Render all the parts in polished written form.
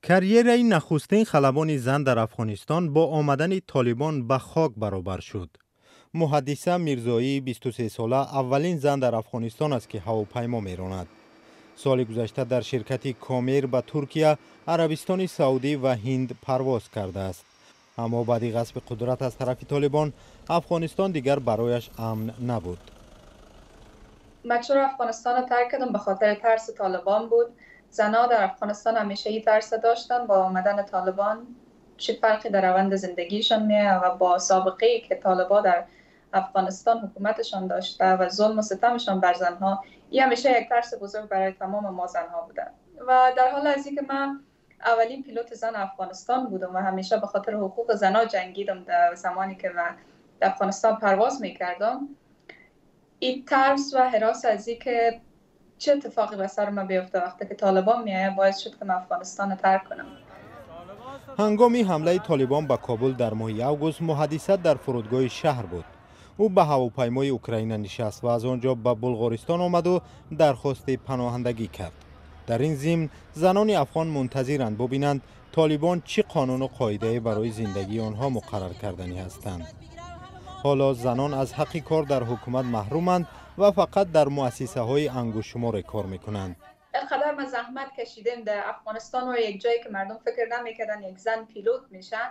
Карьераи нахустин халабони зан дар Афғонистон бо омадани Толибон ба хок баробар шуд. Муҳаддиса Мирзоии 23-сола аввалин зан дар Афғонистон аст, ки ҳавопаймо меронад. Соли гузашта дар ширкати Комер ба Туркия, Арабистони Саудӣ ва Ҳинд парвоз кардааст. Аммо баъди ғасби қудрат аз тарафи Толибон, Афғонистон дигар барояш амн набуд. من چرا افغانستان رو ترک کردم؟ به خاطر ترس طالبان بود. زنها در افغانستان همیشه این ترس داشتن با آمدن طالبان چه فرقی در روند زندگیشان میه و با سابقه ای که طالبان در افغانستان حکومتشان داشته و ظلم و ستمشان بر زنها، این همیشه یک ترس بزرگ برای تمام ما زنها بوده. و در حال از اینکه من اولین پیلوت زن افغانستان بودم و همیشه به خاطر حقوق زنها جنگیدم، در زمانی که من در افغانستان پرواز میکردم، این ترس و هراس از اینکه چه اتفاقی به سر من بیفته وقتی که طالبان میایه، باعث شد که من افغانستان رو ترک کنم. Ҳангоми ҳамлаи Толибон ба Кобул дар моҳи август, Муҳаддиса дар фурудгоҳи шаҳр буд. Ӯ ба ҳавопаймои Украина нишаст ва аз он ҷо ба Булғористон омаду дархости паноҳандагӣ кард. Дар ин зимн занони афғон мунтазиранд бубинанд, Толибон чӣ қонуну қоидае барои зиндагии онҳо муқаррар карданӣ ҳастанд. Ҳоло занон аз ҳаққи кор дар ҳукумат маҳруманд ва фақат дар муассисаҳои ангуштшуморе кор мекунанд. اینقدر ما زحمت کشیدیم در افغانستان و یک جایی که مردم فکر نمیکردن یک زن پیلوت میشه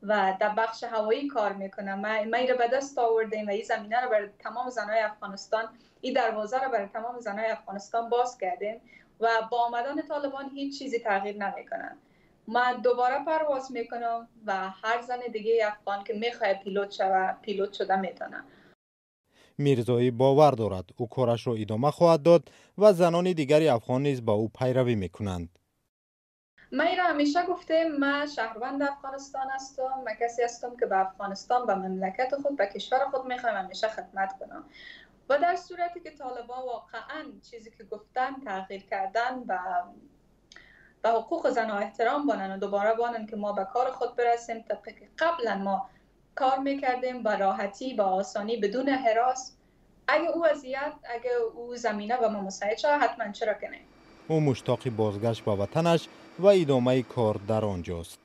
و در بخش هوایی کار میکنه، ما رو به دست آوردیم و این زمینه رو برای تمام زنای افغانستان، این دروازه رو برای تمام زنای افغانستان باز کردیم و با آمدن طالبان هیچ چیزی تغییر نمیکنه. من دوباره پرواز میکنم و هر زن دیگه افغان که میخواد پیلوت شوه، پیلوت شده میتونه. Мирзоӣ бовар дорад, ӯ корашро идома хоҳад дод ва занони дигари афғон низ ба ӯ пайравӣ мекунанд. من این را همیشه گفتم، من شهروند افغانستان هستم. من کسی هستم که به افغانستان، به مملکت خود، به کشور خود میخوایم همیشه خدمت کنم و در صورتی که طالبان واقعا چیزی که گفتن، تغییر کردن و به حقوق زنها احترام بانن و دوباره بانن که ما به کار خود برسیم، طبقی که قبلا ما کار میکردیم، با راحتی، با آسانی، بدون هراس، اگه او وضعیت، اگه او زمینه به ما مساعد شد، حتما، چرا که نه. Ӯ муштоқи бозгашт ба ватанаш ва идомаи кор дар он ҷост.